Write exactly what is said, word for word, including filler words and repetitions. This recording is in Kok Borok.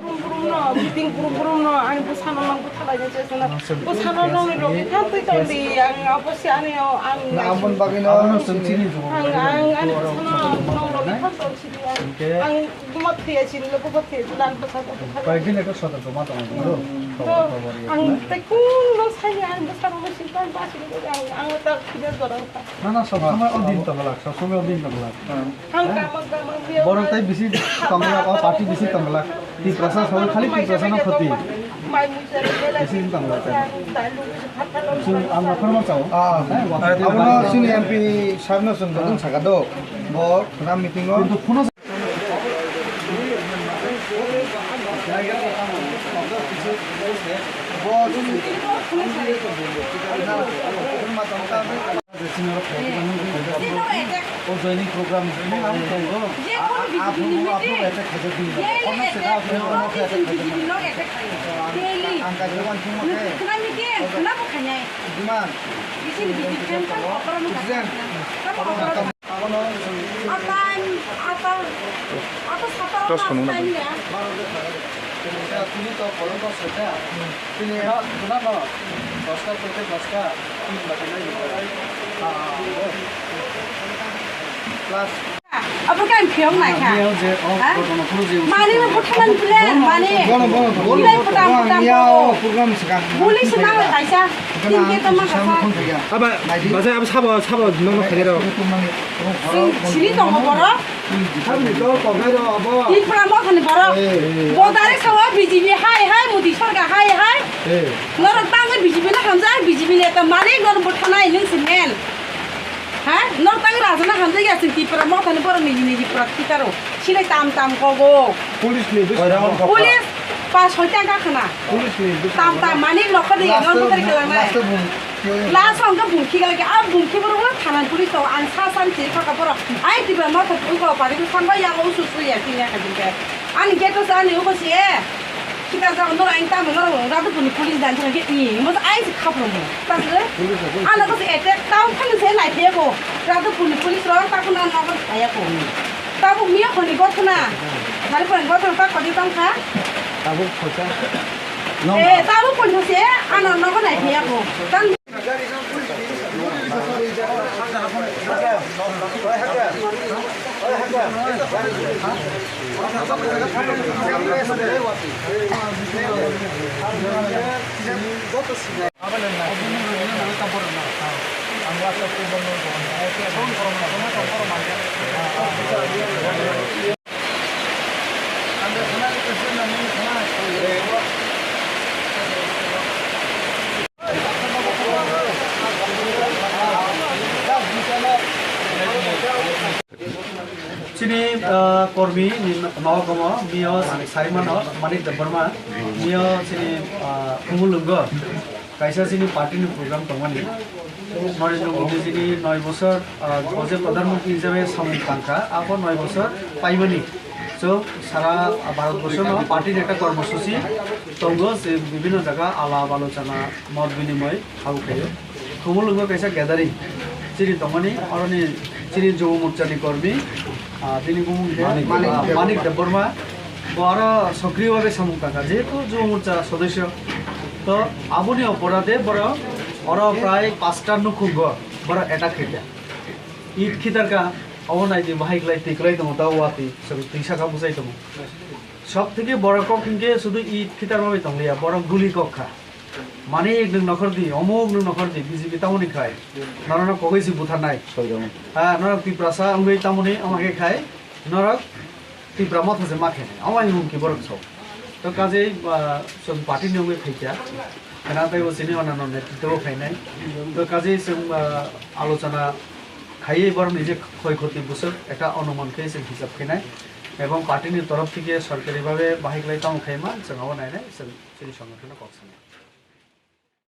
Burum burum no, meeting burum burum no, ani bwsano nang bwtha laina chesana. Bwsano nongni logi than twi tong di, ang abo se ani o, ang Na abon bagwi no Abono chwng chini jugo. Ang, ang ani bwsano nong logi than tong sidi ang. Ang buma thwiya chini lo, buma thwiya chini, ang bwsano bwtha laina. Koi din ekta soto joma tongo. To, ang tekung no sani, ang bwsano no sinta, ang basi ni ang, ang ta khide dorang ta. Na, na, sob somoi o din tong glak, sob somoi o din tong glak. Ang gamang gamang dia. Borok tai bisi tong glak, o party bisi tong glak. Tiprasa sabo khali Tiprasa no khoti. Bisi tong glak. Chwng ang no khorma chao. Ah, abono chini M P sahab no chwng bodong saka do. Bo khna meeting o. Bo chini O joining program, joining ang tongo. Aphuru, aphuru attack khaijak bini. Kono se aphuru, kono se attack khaijak. Ang kaisa uansukma khe. Diman. Abono. Tini to kolom to seta. Tini ha, tuna no. Dosta kote dosta. Tin bati nai. Plus. Abo kan phiyok nai kha. Mani no buthanan plan, mani. Bono, bono, bono. Bilai putam, putam, bono. Program sika. Police na kaisa. Tin ke tama kaisa. Aba, bazai abo sabo, sabo nono khairok. Sini tongo borok. Tipra mothani borok. Bo direct sawa B J P hai hai, Modi sarkar hai hai. Norok tangwi B J P no hamjak, B J P neta malik norok buthanai nwng se men. Ha? Norok tangwi raja no hamjakya, chwng Tipra mothani borok niji niji prak tikaro. Sinai tam tam kogo. Police ni bwskango. Police pa soi taka khna. Police ni bwskango. Tam tam mani nokha de norok bwtari kelangnai. Last o hwnkhe bumkhi galai khe, a bumkhi borok bo thanani police tongo, ang sa sa ni chiri kha kha borok. Ai Tipra motha twi kok pari khe sangbai yango usu su ya tin ya kha din khe. Ani gate o sa ani uko si e. Kita sa norok ang tamo norok Radhapur ni police dan thang khe i mo ai si khapro mo. Ta se. Police na police. Ano ko se attack tao khani se nai phe ko. Radhapur ni police rok ta khuna nogo saya ko. Tabuk miya khoni gothona. Hari pon gothona ta khodi tong kha. Tabuk khocha. Eh, tabuk pon se ano nogo nai phe ko. Tan Chini, ah, kormi ni nogo komo, mio saimano Manik Debbarma, mio chini, ah, Khumulwngo kaisa chini party ni program tongmani. Narendra Modi jini noi bosor, ah, o je pradhan mantri hisabe samung tangkha, abo noi bosor paimani. So, sara Bharat borso no party ni ekta kormosuchi tongo, je bibhinno jaga alap alochona, mot binimoi. Abo khe Khumulwngo kaisa gathering chini tongmani, oroni chini Jubo Morcha ni kormi, ah, bini bumung khe, Manik ah, Debbarma. Manik Debbarma. Oro sokriyo bhabe samung tangkha, jehetu Jubo Morcha sodosyo. To aboni oporade borok oro prai pasta nukhungo borok attack khaikha. Eid khitarkha, obo naidi bahai kwlai twi kwlai tongo, ta watwi twi saka bwchai tongo. Sob theke borok kok hinkhe sudu Eid khitarma bai tongliya, borok guli kokkha. Mani nwng nokhor di, omuk nwng nokhor di, B J P tamoni khai. Norokno kogwi si butharnai. Soirung. Ha, norok Tiprasa wngwi tamoni omo khe khai. Norok Tipra motha se ma khainai. Omo hai humki borok sok. To kajei, ah, chwng party ni wngwi phaikya. Khana tei bo chini onano netritwo phainai. To kajei chwng, ah, alochona khaiwi borokni je khoi khoti bwswk ekta onuman khe chwng hisab khainai. Ebong party ni torof theke sorkari bhabe bahai kwlai tamo khaima chwng abo nainai chwng chini songothono kok sanai.